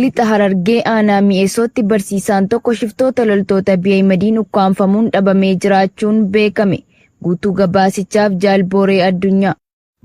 Lixa Harargee aanaa Mi'eessootti barsiisaan tokko shiftoota loltoota Abiy Ahimadiin ukkaamfamuun dhabamee jiraachuun beekame. Guutuu gabaasichaaf Jaal Booree Addunyaa.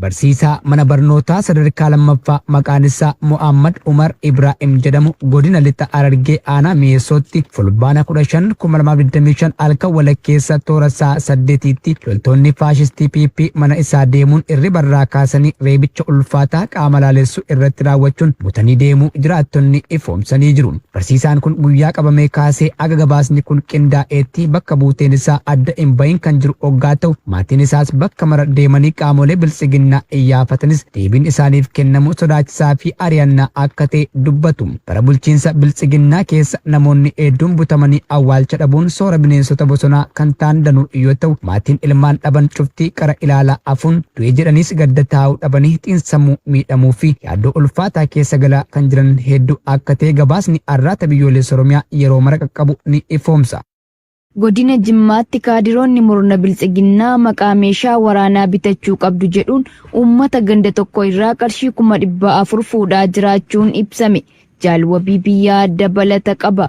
Barsiisaa mana barnootaa sadarkaa lammaffaa maqaan isaa Mo'aammad Umar Ibraahim jedhamu godina Lixa Harargee aanaa Mi'eessootti Fulbaana 15, 2025 halkan walakkeessa toora sa'a 8tti loltoonni faashistii PP mana isaa deemuun irribarraa kaasanii reebicha ulfaataa qaama laalessu irratti raawwachuun butanii deemuu jiraattonni ifoomsanii jiru. Barsiisaan kun guyyaa qabamee kaasee haga gabaasni kun qindaa'eetti bakka buuteen isaa adda hin bahin kan jiru oggaa ta'u, maatiin isaas bakka mara deemanii qaamolee Biltsiginnaa iyyaafatanis deebiin isaaniif kennamu sodaachisaa fi ari'annaa akka ta'e dubbatu. Bara bulchiinsa Biltsiginnaa keessa namoonni heedduun butamanii awwaalcha dhabuun soora bineensota bosonaa kan ta'an danuu yoo ta'u, maatiin ilmaan dhaban cufti qara ilaalaa hafuun du'e jedhaniis gadda taa'uu dhabanii xiinsammuu miidhamuu fi yaaddoo ulfaataa keessa galaa kan jiran hedduu akka ta'e gabaasni Arraata Biyyoolessa Oromiyaa yeroo mara qaqqabu ni ifoomsa. Godina Jimmaatti kaadiroonni murna Biltsiginnaa maqaa meeshaa waraanaa bitachuu qabdu jedhuun uummata ganda tokko irraa qarshii 400,000 fuudhaa jiraachuun ibsame. Jaal Wabii Biyyaa dabalata qaba.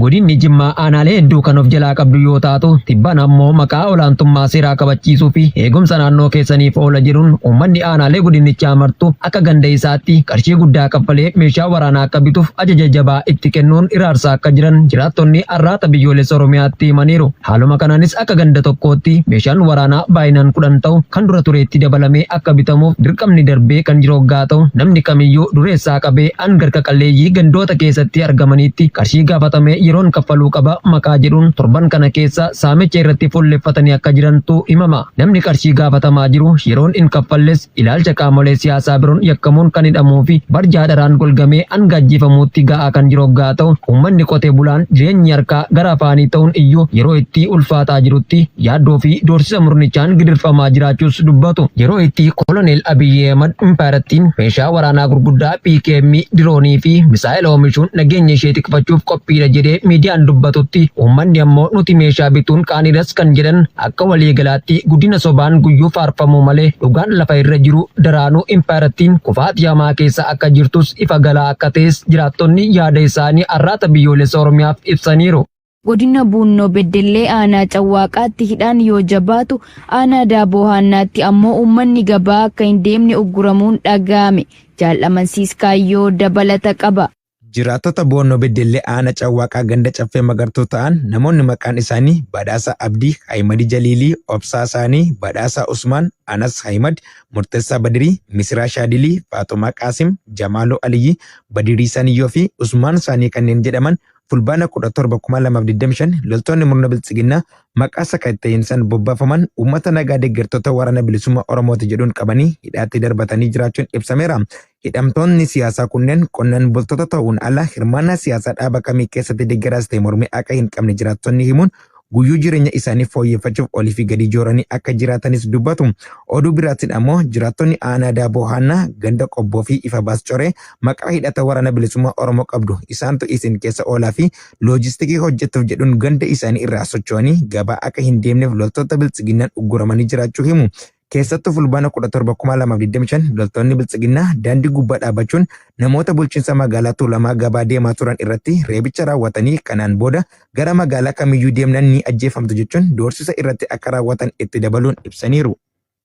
Godinni Jimmaa aanaalee hedduu kan of jalaa qabdu yoo taatu, tibbana ammoo maqaa olaantummaa seeraa kabachiisuu fi eegumsa naannoo keessaniif oola jedhuun uummanni aanaalee godinichaa martu akka ganda isaatti qarshii guddaa kaffalee meeshaa waraanaa akka bituuf ajaja jabaa itti kennuun hiraarsaa akka jiran jiraattonni Arraata Biyyoolessa Oromiyaatti himaniiru. Haaluma kanaanis akka ganda tokkootti meeshaan waraanaa baay'inaan 10 ta'u kan dura tureetti dabalamee akka bitamuuf dirqamni darbee kan jiru oggaa ta'u, namni kamiyyuu dureessaa qabee hanga harka qalleeyyii gandoota keessatti argamaniitti qarshii gaafatame yeroon kaffaluu qaba maqaa jedhuun torban kana keessa saamicha irratti fuulleffatanii akka jirantu himama. Namni qarshii gaafatamaa jiru yeroon hin kaffalles Ilaalcha qaamolee siyaasaa biroon yakkamuun kan hidhamuu fi barjaa dharaan golgamee hanga ajjeefamuutti ga'aa kan jiru oggaa ta'u, uummanni qotee bulaan jireenyi harkaa gara afaanii ta'uun iyyuu yeroo itti ulfaataa jirutti yaaddoo fi doorsisa murnichaan gidirfamaa jiraachuus dubbatu. Yeroo itti Koloneel Abiy Ahimad impaayerattiin meeshaa waraanaa gurguddaa PKM, diroonii fi misaa'ela oomishuun nageenya ishee tikfachuuf qophiidha jedhee miidiyaan dubbatutti uummanni ammoo nuti meeshaa bituun qaaniidhas kan jedhan Akka waliigalaatti guddina sobaan guyyuu faarfamuu malee dhugaan lafa irra jiru daraanuu impaayerattiin kufaatii hamaa keessa akka jirtus ifa galaa akka ta'es jiraattonni yaada isaanii Arraata Biyyoolessa Oromiyaaf ibsaniiru. Godina Buunnoo Beddellee aanaa Cawwaaqaatti hidhaan yoo jabaatu, aanaa Daaboo Haannaatti ammoo uummanni gabaa akka hin deemne ugguramuun dhaga'ame. Jaal Amansiis Kaayyoo dabalata qaba. Jiraattota Boonnoo Beddellee Aana Cawwaaqaa ganda Caffee Magartuu ta'an namoonni maqaan isaanii Badhaasaa Abdii, Hayimadii Jaliilii, Obsaa Saanii, Badhaasaa Usmaan, Anas Hayimad, Murtessaa Badirii, Misiraa Shaadilii, Faaxumaa Qaasim, Jamaaloo Aliyyii, Badirii Saniyyoo fi Usmaan Saanii kanneen jedhaman Fulbaana 17, 2025 loltoonni murna Biltsiginnaa maqaa sakatta'iinsaan bobbaafaman uummata nagaa deggertoota Waraana Bilisummaa Oromooti jedhuun qabanii hidhaatti darbatanii jiraachuun ibsameera. Hidhamtoonni siyaasaa kunneen qonnaan bultoota ta'uun ala hirmaannaa siyaasaa dhaaba kamii keessatti deggeraas ta'e mormii akka hin qabne jiraattonni himuun guyyuu jireenya isaanii fooyyeffachuuf olii fi gadi jooranii akka jiraatanis dubbatu. Oduu biraatiin ammoo jiraattonni aanaa Daaboo Haannaa ganda Qobboo fi Ifabaas Coree maqaa hidhata Waraana Bilisummaa Oromoo qabdu isaantu isin keessa oolaa fi loojistikii hojjettuuf jedhuun ganda isaanii irraa socho'anii gabaa akka hin deemneef loltoota Biltsiginnaan ugguramanii jiraachuu himu. Keessattuu Fulbaana 17,2025 loltoonni Biltsiginnaa daandii gubbaa dhaabachuun namoota bulchiinsa magaalaa Tuulamaa gabaa deemaa turan irratti reebicha raawwatanii kanaan booda gara magaalaa kamiyyuu deemnaan ni ajjeefamtu jechuun doorsisa irratti akka raawwatan itti dabaluun ibsaniiru.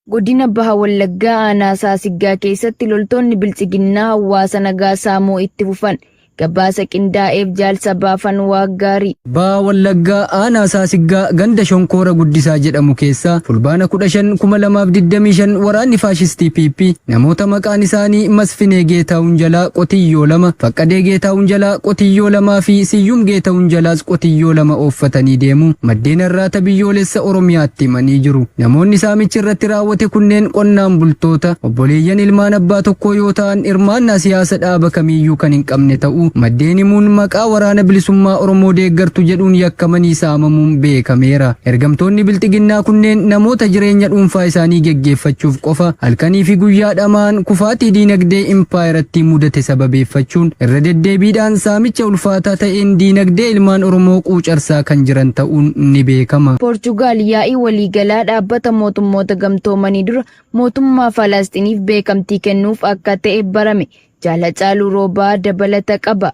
Godina Baha Wallaggaa Aanaa Saasiggaa keessatti loltoonni Biltsiginnaa hawaasa nagaa saamuu itti fufan. Gabaasa qindaa'eef Jaal Sabaafan Waaqgaarii. Baha Wallaggaa Aanaa Saasiggaa ganda Shonkoora Guddisaa jedhamu keessaa Fulbaana 15, 2025 waraanni faashistii PP namoota maqaan isaanii Masfinee Geetaawun jalaa qotiyyoo 2, Faqqadee Geetaawun jalaa qotiyyoo 2 fi Siyyum Geetawun jalaas qotiyyoo 2 ooffatanii deemuu maddeen Arraata Biyyoolessa Oromiyaatti himanii jiru. Namoonni saamichi irratti raawwate kunneen qonnaan bultoota, obboleeyyan ilmaan abbaa tokkoo yoo ta'an hirmaannaa siyaasa dhaaba kamiiyyuu kan hin qabne ta'uu maddeen himuun maqaa Waraana Bilisummaa Oromoo deeggartu jedhuun yakkamanii saamamuun beekameera. Ergamtoonni Bilxiginnaa kunneen namoota jireenya dhuunfaa isaanii geggeeffachuuf qofa halkanii fi guyyaa dhama'an kufaatii diinagdee impaayerattii mudate sababeeffachuun irra deddeebiidhaan saamicha ulfaataa ta'een diinagdee ilmaan Oromoo quucarsaa kan jiran ta'uun ni beekama. Poorchugaal yaa'ii waliigalaa Dhaabbata Mootummoota Gamtoomanii dura mootummaa Falasxiniif beekamtii kennuuf akka ta'e barame. Jaal Hacaaluu Roobaa dabalata qaba.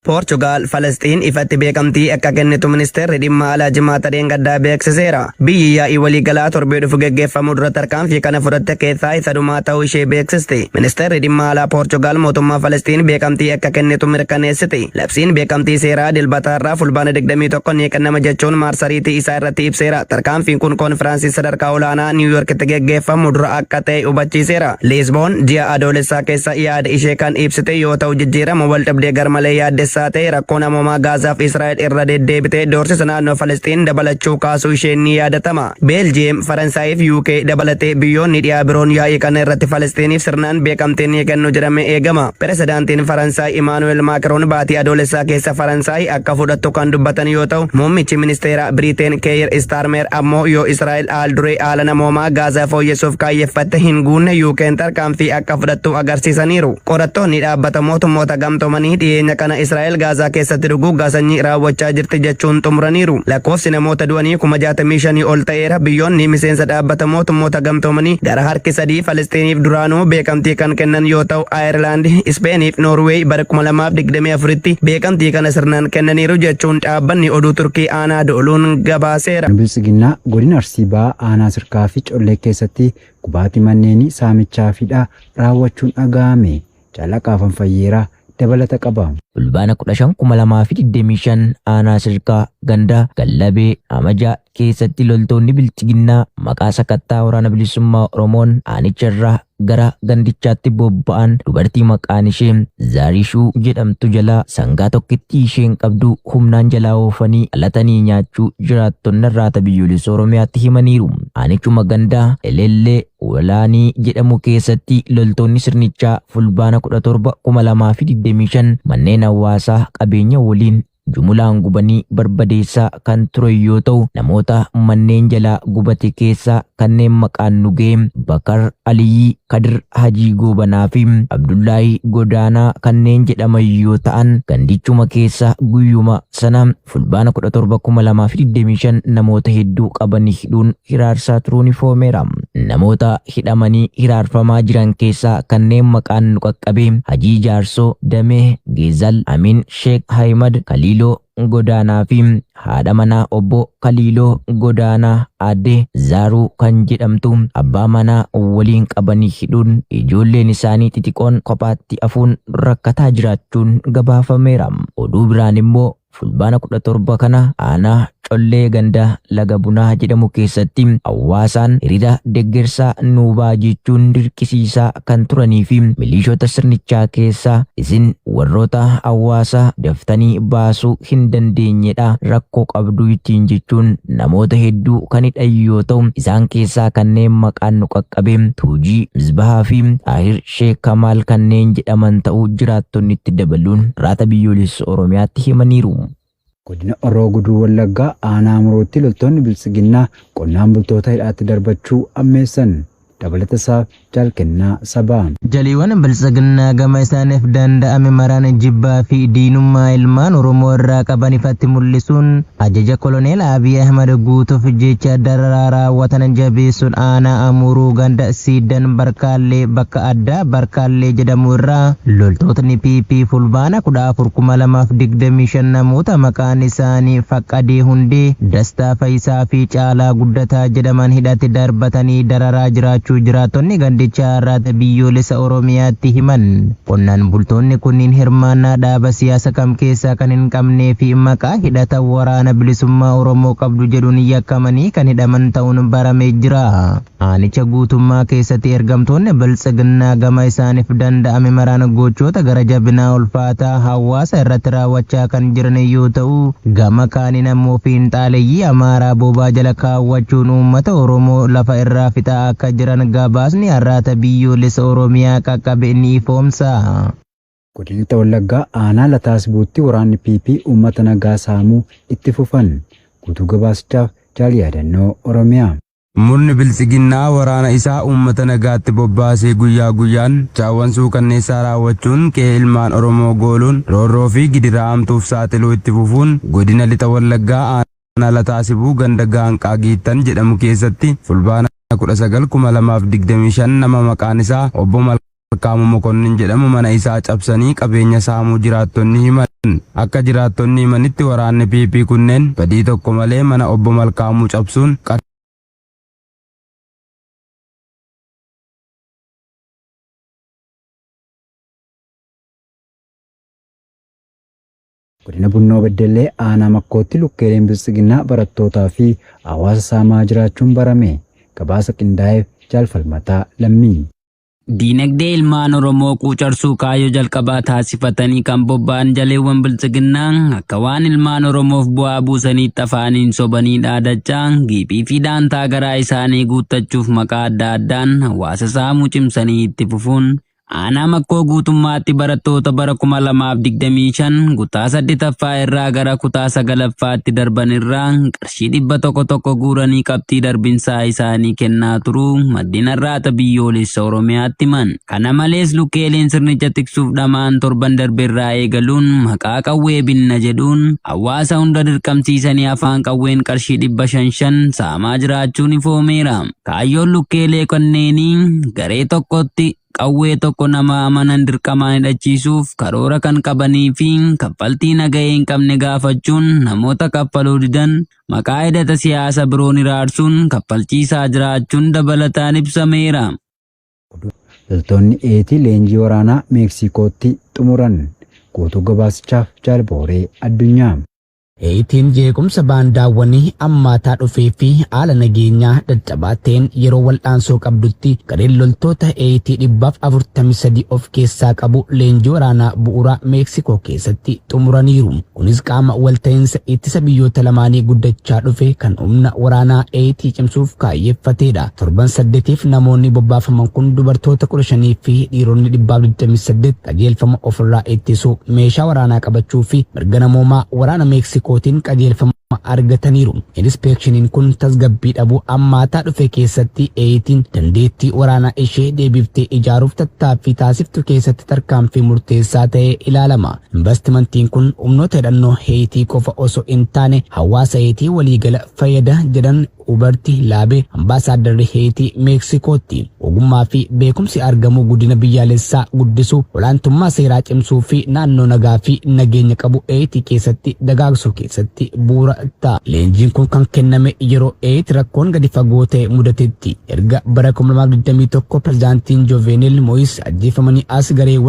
Poorchugaal Falasxiin ifatti beekamtii akka kennitu ministeerri dhimma alaa Jimaata dheengaddaa beeksiseera. Biyyi yaa'ii waliigalaa torbee dhufu geggeeffamu dura tarkaanfii kana fudhatte keessaa isa dhumaa ta'uu ishee beeksiste. Ministeerri dhimma alaa Poorchugaal mootummaa Falasxiin beekamtii akka kennitu mirkaneessite. Labsiin beekamtii seeraa Dilbata har'aa Fulbaana 21 ni kennama jechuun maarsariitii isaa irratti ibseera. Tarkaanfiin kun konfiraansii sadarkaa olaanaa Niiw Yoorkitti geggeeffamu dura akka ta'e hubachiiseera. Liisboon ji'a Adoolessaa keessa yaada ishee kan ibsite yoo ta'u jijjiirama waldhabdee garmalee yaaddessaa ta'e rakkoo namoomaa Gaazaa fi Israa'el irra deddeebitee doorsisa naannoo Falasxiin dabalachuu kaasuu isheen ni yaadatama. Beeljiyeem, Faransaayii fi UK dabalatee biyyoonni dhiyaa biroon yaa'ii kana irratti Falasxiiniif sirnaan beekamtii ni kennu jedhamee eegama. Pirezidaantiin Faransaay Imaanu'eel Maakiroon baatii Adoolessaa keessa Faransaay akka fudhattu kan dubbatan yoo ta'u, muummichi ministeeraa Biriteen Keeyer Istaarmeer ammoo yoo Israa'el haal-duree haala namoomaa Gaazaa fooyyessuuf kaayyeffatte hin guunne UK'n tarkaanfii akka fudhattu agarsiisaniiru. Qorattoonni Dhaabbata Mootummoota Gamtoomanii dhiyeenya kana Israa'el Gaazaa keessatti duguuggaa sanyii raawwachaa jirti jechuun xumuraniiru. Lakkoofsi namoota du'anii 65,000 ol ta'eera. Biyyoonni miseensa Dhaabbata Mootummoota Gamtoomanii gara harki sadii Falisxiiniif duraanuu beekamtii kan kennan yoo ta'u, Ayerlaand, Ispeenii fi Noorweey bara 2024tti beekamtii kana sirnaan kennaniiru jechuun dhaabbanni oduu Turkii Aanaadooluun gabaaseera. Biltsiginnaa Godina Arsii Bahaa Aanaa Sirkaa fi Collee keessatti gubaatii manneenii, saamichaa fi hidhaa raawwachuun dhaga'ame. Caalaa Fayyeeraa dabalata qaba. Fulbaana 15,2025 aanaa Sirkaa ganda Gallabee Amajaa keessatti loltoonni Bilxiginnaa maqaa sakattaa Waraana Bilisummaa Oromoon aanicha irraa gara gandichaatti bobba'an dubartii maqaan ishee Zaarishuu jedhamtu jalaa sangaa tokkittii isheen qabdu humnaan jalaa oofanii alatanii nyaachuu jiraattonni Arraata Biyyoolessa Oromiyaatti himaniiru. Aanichuma ganda Elellee Walaanii jedhamu keessatti loltoonni sirnichaa Fulbaana 17,2025 manneen hawaasaa qabeenya waliin jumulaan gubanii barbadeessaa kan ture yoo ta'u, namoota manneen jalaa gubate keessaa kanneen maqaan nu ga'e Bakar Aliyyi, Kadir Hajii Goobanaa fi Abdullaahii Godaanaa kanneen jedhaman yoo ta'an, gandichuma keessa guyyuma sana Fulbaana 17,2025 namoota hedduu qabanii hidhuun hiraarsaa turuun ifoomeera. Namoota hidhamanii hiraarfamaa jiran keessaa kanneen maqaan nu qaqqabe Hajii Jaarsoo, Damee Geezal, Amiin Sheek Ahimad, Kaliiloo Godaanaa fi haadha manaa obbo Kaliiloo Godaanaa aadde Zaaruu kan jedhamtu abbaa manaa waliin qabanii hidhuun ijoolleen isaanii xixiqoon kophaatti hafuun rakkataa jiraachuun gabaafameera. Oduu biraan immoo Fulbaana 17 kana aanaa Collee ganda Laga Bunaa jedhamu keessatti hawaasaan hiriira deggersaa nuu ba'aa jechuun dirqisiisaa kan turanii fi milishoota sirnichaa keessaa isin warroota hawaasa daftanii baasuu hin dandeenyedha rakkoo qabdu ittiin jechuun namoota hedduu kan hidhan yoo ta'u, isaan keessaa kanneen maqaan nu qaqqabe Tuujii Misbahaa fi Xaahir Sheek Kamaal kanneen jedhaman ta'uu jiraattonni itti dabaluun Arraata Biyyoolessa Oromiyaatti himaniiru. Godina Horroo Guduruu Wallaggaa Aanaa Amuruutti loltoonni Biltsiginnaa qonnaan bultoota hidhaatti darbachuu ammeessan. Dabalata isaaf Jaal Kennaa Sabaa. Jaleewwan Biltsiginnaa gama isaaniif danda'ame maraan jibbaa fi diinummaa ilmaan Oromoo irraa qaban ifatti mul'isuun Ajaja Koloneel Abiy Ahimad guutuuf jecha dararaa raawwatan jabeessuun aanaa Amuuruu ganda Siiddan Barkaallee bakka addaa Barkaallee jedhamu irraa loltootni PP Fulbaana 14,2025 namoota maqaan isaanii Faqqadee Hundee, Dastaa Fayisaa fi Caalaa Guddataa jedhaman hidhatti darbatanii dararaa jiraachuu jiraattonni gandichaa Arraata Biyyoolessa Oromiyaatti himan. Qonnaan bultoonni kunniin hirmaannaa dhaaba siyaasa kam keessaa kan hin qabnee fi maqaa hidhata Waraana Bilisummaa Oromoo qabdu jedhuun yakkamanii kan hidhaman ta'uun baramee jira. Aanicha guutummaa keessatti ergamtoonni Biltsiginnaa gama isaaniif danda'ame maraan gochoota gara jabinaa ulfaataa hawaasa irratti raawwachaa kan jiran yoo ta'u, gama kaaniin ammoo fiinxaaleyyii Amaaraa bobaa jala kaawwachuun uummata Oromoo lafa irraa fixaa akka jiran gabaasni Arraata Biyyoolessa Oromiyaa qaqqabe ni ifoomsa. Godina Lixa Wallaggaa Aanaa Lataa Sibuutti waraanni PP uummata nagaa saamuu itti fufan. Guutuu gabaasichaaf Jaal Yaadannoo Oromiyaa. Murni Biltsiginnaa waraana isaa uummata nagaatti bobbaasee guyyaa guyyaan gochaawwan suukanneessaa raawwachuun qe'ee ilmaan Oromoo gooluun roorroo fi gidiraa hamtuuf saaxiluu itti fufuun godina Lixa Wallaggaa aanaa Lataa Sibuu ganda Gaanqaa Giittan jedhamu keessatti Fulbaana 19, 2025 nama maqaan isaa Obbo. Malkaamuu Mokonnin jedhamu mana isaa cabsanii qabeenya saamuu jiraattonni himan. Akka jiraattonni himanitti waraanni PP kunneen badii tokko malee mana obbo Malkaamuu cabsuun Godina Bunnoo Beddellee aanaa Makkootti lukkeeleen Biltsiginnaa barattootaa fi hawaasa saamaa jiraachuun barame. Gabaasa qindaa'eef Jaalfalmataa Lammii. Diinagdee ilmaan Oromoo quucarsuu kaayyoo jalqabaa taasifatanii kan bobba'an jaleewwan Biltsiginnaa akka waan ilmaan Oromoof bu'aa buusaniitti afaaniin sobanii dhaadachaa giiphii fi daantaa garaa isaanii guuttachuuf maqaa adda addaan hawaasa saamuu cimsanii itti fufuun aanaa Makkoo guutummaatti barattoota bara 2025 kutaa 8ffaa irraa gara kutaa 9ffaatti darban irraa qarshii 100 tokko guuranii qabxii darbinsaa isaanii kennaa turuu maddeen Arraata Biyyoolessa Oromiyaatti himan. Kana malees lukkeeleen sirnicha tiksuuf dhama'an torban darbe irraa eegaluun maqaa qawwee binna jedhuun hawaasa hunda dirqamsiisanii afaan qawween qarshii 500 shan saamaa jiraachuun ifoomeera. Kaayyoon lukkeelee kanneenii garee tokkotti qawwee tokko nama amanan dirqamaan hidhachiisuuf karoora kan qabanii fi kaffaltii nagahee hin qabne gaafachuun namoota kaffaluu didan maqaa hidhata siyaasa biroon hiraarsuun kaffalchiisaa jiraachuun dabalataan ibsameera. Loltoonni Heetii leenjii waraanaa Meeksiikootti xumuran. Guutuu gabaasichaaf Jaal Booree Addunyaa. Heeyitiin jeequmsa baandaawwanii ammaataa dhufee fi haala nageenyaa dadhabaa ta'een yeroo wal'aansoo qabdutti gareen loltoota Heeyitii 143 of keessaa qabu leenjii waraanaa bu'uuraa Meeksikoo keessatti xumuraniiru. Kunis qaama walta'iinsa ittisa biyyoota lamaanii guddachaa dhufe kan humna waraanaa Heeyitii cimsuuf kaayyeffatedha. Torban saddetiif namoonni bobbaafaman kun dubartoota 15 fi dhiironni 128 qajeelfama ofirraa ittisuu, meeshaa waraanaa qabachuu fi mirga namoomaa waraana Meeksikootiin qajeelfama argataniiru. Inispeekshiniin kun tasgabbii dhabuu ammaataa dhufe keessatti Heeyitiin dandeettii waraanaa ishee deebiftee ijaaruuf tattaaffii taasiftu keessatti tarkaanfii murteessaa ta'ee ilaalama. Investimentiin kun humnoota hidhannoo Heeyitii qofa osoo hin taane hawaasa Heeyitii waliigala fayyada jedhan Huberti Laabe, ambaasaaddarri Heeyitii Meeksikootti. Ogummaa fi beekumsi argamu guddina biyyaalessaa guddisuu, olaantummaa seeraa cimsuu fi naannoo nagaa fi nageenya qabu Heeyitii keessatti dagaagsuu keessatti bu'uura ta'a. Leenjiin kun kan kenname yeroo Heeyiti rakkoon gadi fagoo ta'e mudatetti. Erga bara 2021 pirezidaantiin Jovenel Moïse ajjeefamanii as gareewwan